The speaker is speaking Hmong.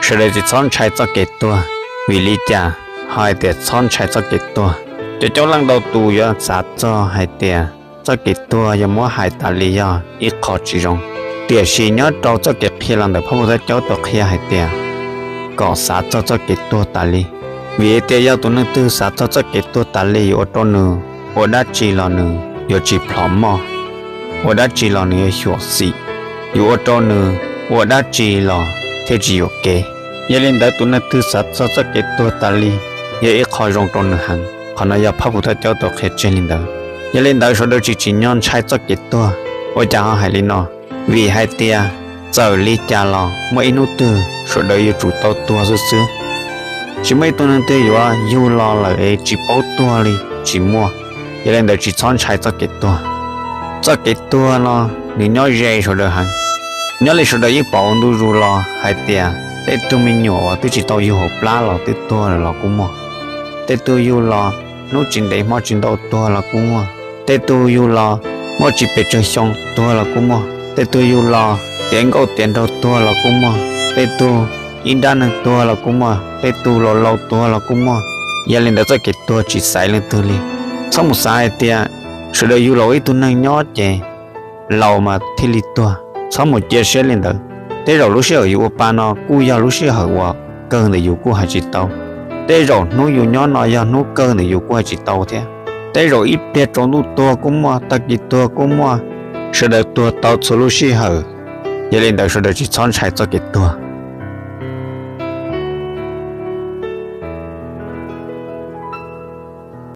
Sawv daws tsis txhob ntshai txoj kev tuag. Vim li cas ho hais tias txhob ntshai txoj kev tuag? Cov caub leej ntau tus yuav xav txog hais tias txoj kev tuag yog muab hais tas li yog ib qho tsis zoo. Tiam sis nyob rau txoj kev qhia los ntawm phab Pus Thawj Caub tau qhia hais tias kom xav txog txoj kev tuag tas li. Vim tias yog tus neeg twg xav txog txoj kev tuag tas li yuav ua rau nws ua dab tsi los nws yuav tsis plhom moj, ua dab tsi los nws yuav xyuam xim, yuav ua rau nws ua dab tsi los thiaj tsis yuam kev. Yog li ntawd tus neeg twg xav txog txoj kev tuag tas li yog ib qho zoo rau nws heev. Qhov no yog phab Pus Thawj Caub tau qhia tseg li ntawd. Yog li ntawd sawv daws tsis tsim nyog ntshai txoj kev tuag. Ua cas ho hais li no? Vim hais tias txawm li cas los muaj ib hnub twg sawv daws yuav tsum tau tuag xwb xwb. Tsis muaj ib tug neeg twg yuav yug los lawm es tsis paub tuag li, tsis muaj. Yog li ntawd tsis txhob ntshai txoj kev tuag. Txoj kev tuag no nws nyob ze sawv daws heev. Nyob li sawv daws yeej pom ua ntu zus los hais tias tej tug me nyuam uas twb tsis tau yug hauv plab los twb tuag lawm los kuj muaj. Tej tug yug los hnub tsis ntev hmo tsis ntau tuag los kuj muaj. Tej tug yug los muaj tsis pes tsawg xyoo tuag los kuj muaj. Tej tug yug los tiav nkauj tiav nraug tuag los kuj muaj. Tej tug ib nrab neeg tuag los kuj muaj, tej tug laus laus tuag los kuj muaj. Yog li ntawd txoj kev tuag tsis xaiv leej twg li. Txhob mus xav hais tias sawv daws yug los ib tug neeg nyob ces laus mas thiaj li tuag. Txhob mus cia siab li ntawd. Tej zaum lub sij hawm yus ua pa no kuj yog lub sij hawm uas kawg ntawm yus kuj hais tsis tau. Tej zaum hnub yus nyob no yog hnub kawg ntawm yus kuj hais tsis tau thiab. Tej zaum ib pliag tsaus ntuj tuag kuj muaj, tag kis tuag kuj muaj. Sawv daws tuag tau txhua lub sij hawm. Yog li ntawd sawv daws tsis txhob ntshai txoj kev tuag.